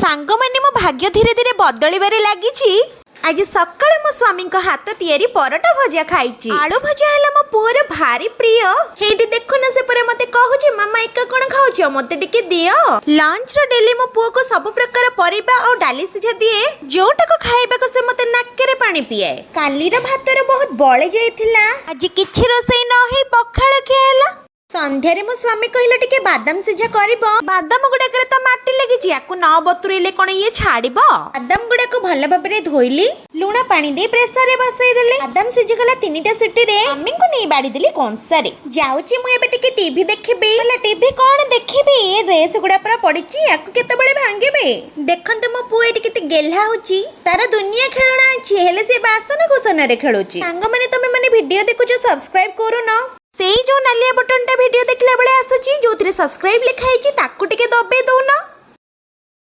ସାଙ୍ଗମାନେ, ମୋ ଭାଗ୍ୟ ଧୀରେ ଧୀରେ ବଦଳିବାରେ ଲାଗିଛି। ଆଜି ସକାଳେ ମୋ ସ୍ୱାମୀଙ୍କ ହାତ ତିଆରି ପରଟା ଭଜା ଖାଇଛି। ଆଳୁ ଭଜା ହେଲା ମୋ ପୁଅର ଭାରି ପ୍ରିୟ। ହେଇଠି ଦେଖୁନ, ସେ ପରେ ମତେ କହୁଛି, "ମାମା, ଏକା କଣ ଖାଉଛ? ମତେ ଟିକେ ଦିଅ।" ଲଞ୍ଚର ଡେଲି ମୋ ପୁଅକୁ ସବୁ ପ୍ରକାର ପରିବା ଆଉ ଡାଲି ସିଝା ଦିଏ, ଯୋଉଟାକୁ ଖାଇବାକୁ ସେ ମତେ ନାକରେ ପାଣି ପିଆଏ। କାଲିର ଭାତର ବହୁତ ବଳି ଯାଇଥିଲା। ଆଜି କିଛି ରୋଷେଇ ନ ହେଇ ପଖାଳ ଖିଆ ହେଲା। ସନ୍ଧ୍ୟାରେ ମୋ ସ୍ୱାମୀ କହିଲେ, "ଟିକେ ବାଦାମ ସିଝା କରିବ।" ବାଦାମ ଗୁଡାକରେ ତ ମାଟି ଲାଗିଛି, ୟାକୁ ନ ବତୁରେଇଲେ କଣ ଇଏ ଛାଡିବ? ବାଦାମ ଗୁଡାକୁ ଭଲ ଭାବରେ ଧୋଇଲି, ଲୁଣ ପାଣି ଦେଇ ପ୍ରେସରରେ ବସେଇ ଦେଲି। ବାଦାମ ସିଝିଗଲା ତିନିଟା ସିଟିରେ। ସ୍ୱାମୀଙ୍କୁ ନେଇ ବାଢିଦେଲି କଂସାରେ। ଯାଉଛି ମୁଁ ଏବେ ଟିକେ ଟିଭି ଦେଖିବି। ହେଲେ ଟିଭି କଣ ଦେଖିବି? ଏ ଡ୍ରେସ ଗୁଡା ପୁରା ପଡିଛି, ୟାକୁ କେତେବେଳେ ଭାଙ୍ଗିବେ? ଦେଖନ୍ତୁ, ମୋ ପୁଅ ଏଠି କେତେ ଗେହ୍ଲା ହଉଛି। ତାର ଦୁନିଆ ଖେଳଣା ଅଛି, ହେଲେ ସେ ବାସନ କୁସନରେ ଖେଳୁଛି। ସାଙ୍ଗମାନେ, ତମେ ମାନେ ଭିଡିଓ ଦେଖୁଛ, ସବସ୍କ୍ରାଇବ କରୁନ। ସେଇ ଯୋଉ ନାଲିଆ ବଟନଟା ଭିଡିଓ ଦେଖିଲା ବେଳେ ଆସୁଛି, ଯୋଉଥିରେ ସବସ୍କ୍ରାଇବ ଲେଖା ହେଇଛି, ତାକୁ ଟିକେ ଦବେଇ ଦଉନ।